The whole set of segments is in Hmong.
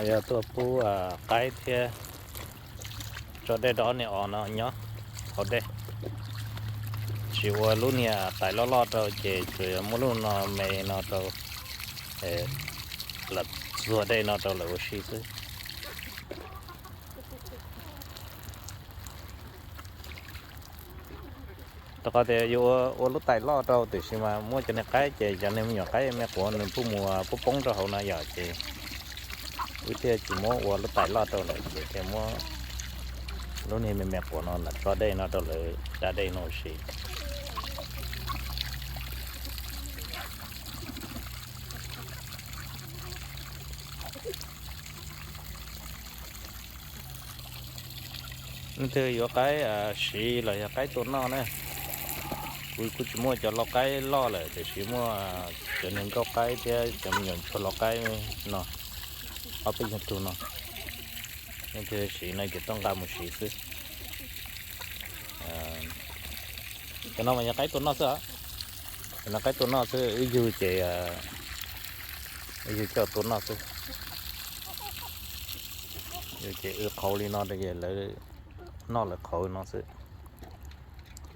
Yog tuaj pub qaib thiab tso dej rau ob niag os no nyob hauv dej. Tsis ua lub niag tais loj loj rau ces tsuas yog muab lub no me no rau, lam txuag dej no rau lawv ua si xwb. Rau qhov tias yuav ua lub tais loj rau tiam sis mas muab cov niag qaib ces cov niag me nyuam qaib me quav nws pub mus poob poob rau hauv no yom, ces wb thiaj tsis muab ua lub tais loj rau lawm ces thiaj muab lub niag me me quav no lam tso dej no rau lawv da dej no ua si. Leej twg yuav qaib siv los yog qaib tua noj na, kuv kuj tsis muaj cov lau qaib loj lawm tiam sis muaj cov niag nkauj qaib thiab cov me nyuam ntsuag lau qaib no ob peb nyuag tug no. Leej twg siv no ces tuaj nqa mus siv xwb. Cov no mas yog qaib tua noj xwb os. Cov no qaib tua noj xwb, wb yug ces wb yug coj tua noj xwb. Yug ces wb qhauv li no rau lawv noj lawv qhauv no xwb.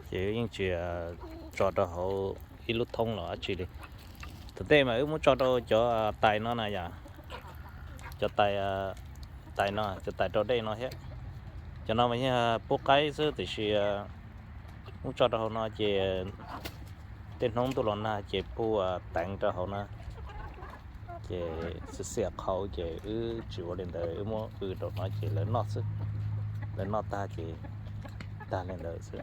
Ces wb yeej tsis tso rau hauv ib lub thoob los dab tsi li. Thaum tej mas wb muab tso rau cov tais no na yom, cov tais, tais no, cov tais rau dej no thiab. Cov no mas yog pub qaib xwb tiam sis muab tso rau hauv no ces tej hnub ntuj los nag ces puj teev rau hauv na, ces xiam xiam qhauv ces wb tsis ua li ntawd, wb muab qw rau no ces lawv noj xwb. Lawv noj tag ces tag li ntawd xwb.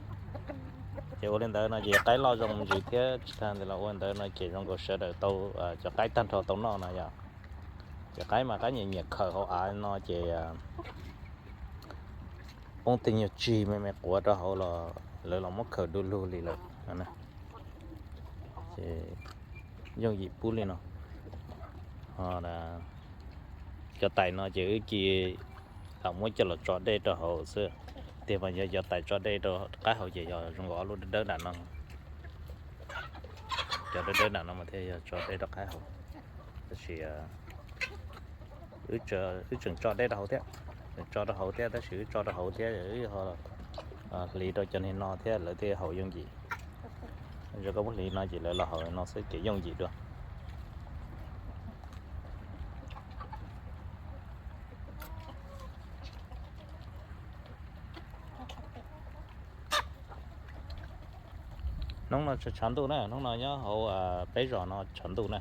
Ces ua li ntawd no ces qaib loj zoo ntsis thiab tsis tag ntawd los ua li ntawd no ces zoo nkaus sawv daws tau, cov qaib tag nrho tau noj no yom. Ces qaib mas qaib nyiam nyiam khaws hauv av no ces poob tej nyuag tsig me me quav rau hauv los lawv los muab khaws du lug li lawm. Ces yooj yim pub li no. Ho cov tais no ces wb cia lam muab coj los tso dej rau hauv xwb. Tiag mas yog cov tais tso dej rau qaib hauv ces yog zoo nkaus ob lub dawb dawb nram no. Cov dawb dawb nram no mas thiaj yog tso dej rau qaib hauv. Tab sis wb tseem tso dej rau hauv thiab, tseem tso rau hauv thiab tab sis wb tso rau hauv thiab wb hliv rau cov niag no thiab lawv thiaj haus yooj yim. Yog koj muab hliv no ces lawv los haus no xwb ces yooj yim dua. Hnub no tshav ntuj na, hnub no nyob hauv peb zos no tshav ntuj na.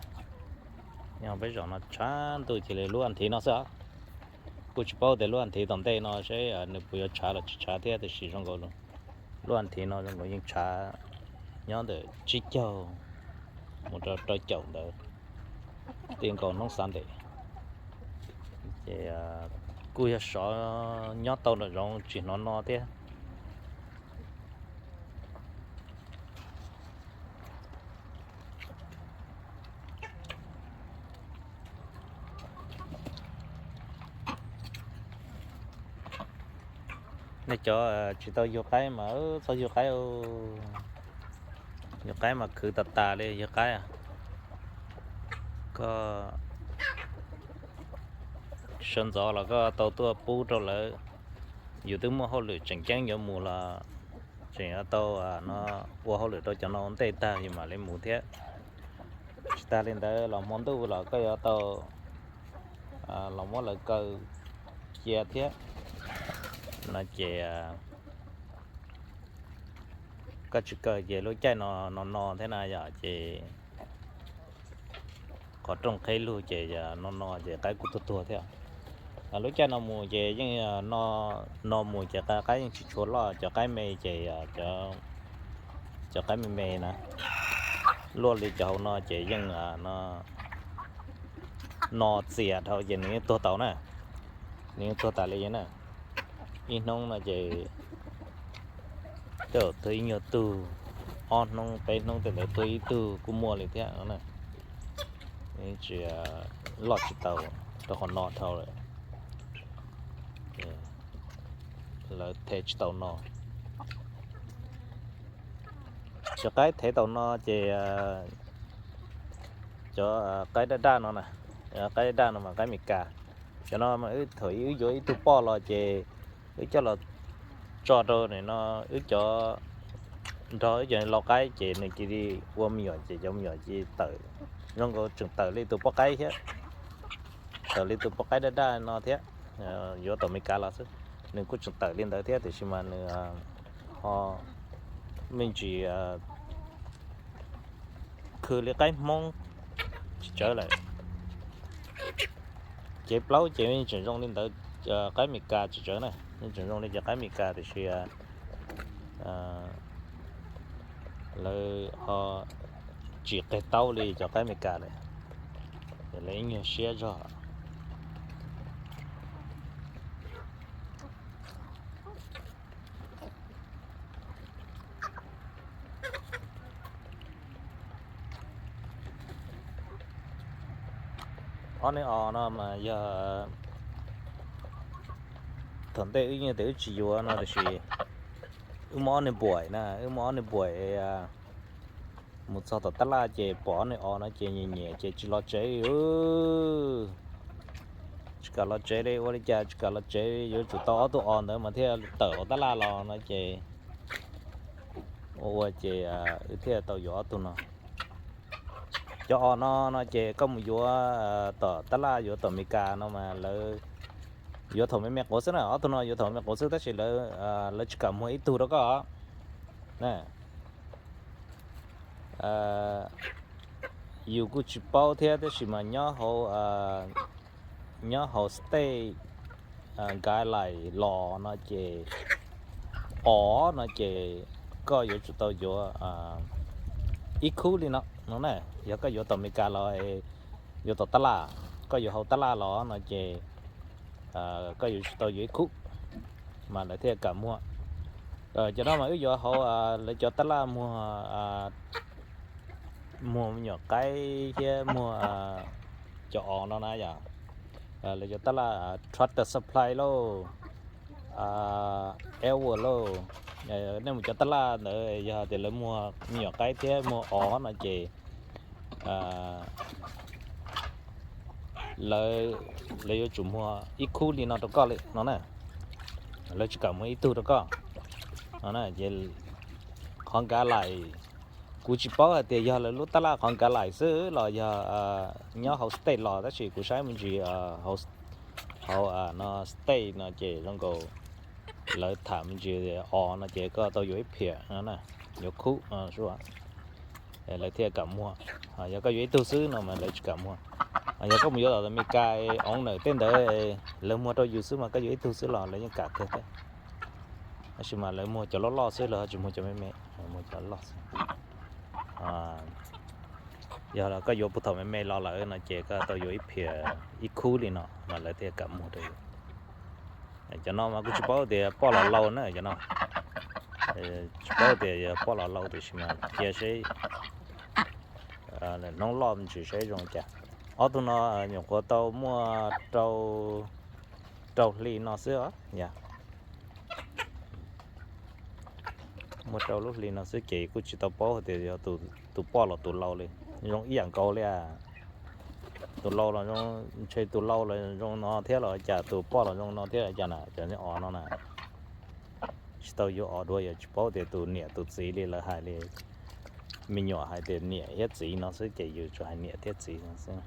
Nyob hauv peb zos no tshav ntuj cia li lub as thiv no xwb os. Kuj tsis paub tias lub as thiv tom ntej no seb nws puas yuav tshav los tsis tshav thiab tiam sis zoo nkaus lub as thiv no zoo nkaus yeej tshav nyob ntawm tsib caug mus rau rau caum ntawd, ti nkaus hnub Sunday. Ces kuj yog sov nyob tau nram zoov tsis hnov no thiab. Nej cov tsis tau yug qaib mas txhob yug qaib. Yug qaib mas khwv tas tas li yug qaib. Koj sawv ntxov los koj tau tuaj pub rau lawv. Yus twb muaj hauj lwm tseem ceeb yuav mus los tseem yuav tau no ua hauj lwm rau cov no ua ntej tag yus mam li mus thiab. Tsis tas li ntawd los hmo ntuj los koj yuav tau los muab lawv kaw cia thiab no ces koj tsis kaw ces lub caij no no no thiab na yom ces qhov rooj qheb lug ces no no ces qaib kuj tuag tuag thiab. Lub caij no mus ces yeej no mus ces qaib yeej tsis tshua loj, cov qaib me ces cov qaib me me na luaj li cov hauv no ces yeej no txias dhau ces nws yeej tuag tau na. Nws yeej tuag tas li na. Ib hnub no ces tej zaum tuag ib nyuag tug, ob hnub peb hnub tej ntawd tuag ib tug kuj muaj li thiab na. Tsis loj tsis tau rau qhov no dhau lawm, lawv thev tsis tau no. Cov qaib thev tau no ces cov qaib daj daj no na, qaib daj daj no mas qaib Meskas. Cov no mas wb thaum wb yuav ib tug poj los ces wb coj los tso rau nim no wb cov, nrog wb cov lau qaib ces nws cia li ua me nyuam ces cov me nyuam cia li tawm zoo nkaus tseem tawm li tus poj qaib thiab, tawm li tus poj qaib daj daj no thiab, yuav tom Amelikas los xwb. Nws kuj tseem tawm li ntawd thiab tiam sis mas nws ho me ntsis khw li qaib Hmoob tsis tsawv lawm. Cev plaub ces yeej tseem zoo li ntawd, qaib Amelikas tsis tsawv na, yeej tseem zoo li cov qaib Amelikas tiam sis lawv ho tsis qeg taub li cov qaib Amelikas lawm, ces lawv ib nyuag siab zog. Ob niag os no mas yog thaum ntej wb yeej tias wb tsis yuav no tiam sis wb muaj ob niag buam na, wb muaj ob niag buam mus txog tom tab laj ces pom ob niag os no ces nyiam nyiam ces tsis los tsev li. Tsis kam los tsev li, ua li cas tsis kam los tsev li, yuav tsum tau ob tug os ntawd mas thiaj tawm hauv tab laj los no ces ua ua ces wb thiaj tau yuav ob tug no. Cov os no no ces koj mus yuav tom tab laj, yuav tom Amelikas no mas lawv yuav thaum me me quav xwb na, ob tug no yuav thaum me me quav xwb tab sis lawv tsis kam muag ib tug rau koj na. Yus kuj tsis paub thiab tab sis mas nyob hauv, nyob hauv state guideline los no ces os no ces koj yuav tsum tau yuav ib khub li no no na. Yog koj yuav tom Amelikas los, yuav tom tab laj, koj yuav hauv tab laj los no ces koj yuav tsum tau yuav ib khub mas lawv thiaj kam muag. Cov no mas wb yuav hauv lawv cov tab laj muag, muag me nyuam qaib thiab muag cov os no na yom. Lawv cov tab laj Tractor Supply lauj, Edward lauj, nej mus cov tab laj ntawd yog tias lawv muag me nyuam qaib thiab muag os no ces lawv, lawv yuav tsum muag ib khub li no rau koj li no na. Lawv tsis kam muag ib tug rau koj no na. Ces qhov guideline, kuv tsis paub hais tias yog lawv lub tab laj qhov guideline xwb los yog nyob hauv state los tab sis kuv saib me ntsis hauv no state no ces zoo nkaus lawv tham me ntsis os no ces koj tau yuav ib phiam no na, yuav khub no xwb lawv thiaj kam muag. Yog koj yuav ib tug xwb no mas lawv tsis kam muag. Yog koj mus yuav tom Amelikas owner tej ntawd lawv muag rau yus xwb mas koj yuav ib tug xwb los lawv yeej kam kawg thiab. Tab sis mas lawv muag cov loj loj xwb, lawv ho tsis muag cov me me, muag cov loj xwb. Yog koj yuav puag thaum me me los lawm no ces koj tau yuav ib phiam, ib khub li no mas lawv thiaj kam muag rau yus. Cov no mas kuj tsis paub tias poj los lau na cov no. Tsis paub tias yog poj los lau tiam sis mas cia seb hnub loj me ntsis seb zoo li cas. Ob tug no nyuam qhuav tau muaj rau hli no xwb os. Muaj rau lub hli no xwb ces kuj tsis tau paub hais tias yog tus poj los tus lau li. Zoo ib yam nkaus li. Tus lau los zoo, ntshe tus lau los zoo no thiab los cas, tus poj los zoo no thiab cas na, cov os no na. Tsis tau yuav os dua, yog tsis paub tias tus niam tus txiv li lawv hais li. Me nyuam hais tias niam thiab txiv no xwb ces yus tsuas hais niam thiab txiv no xwb.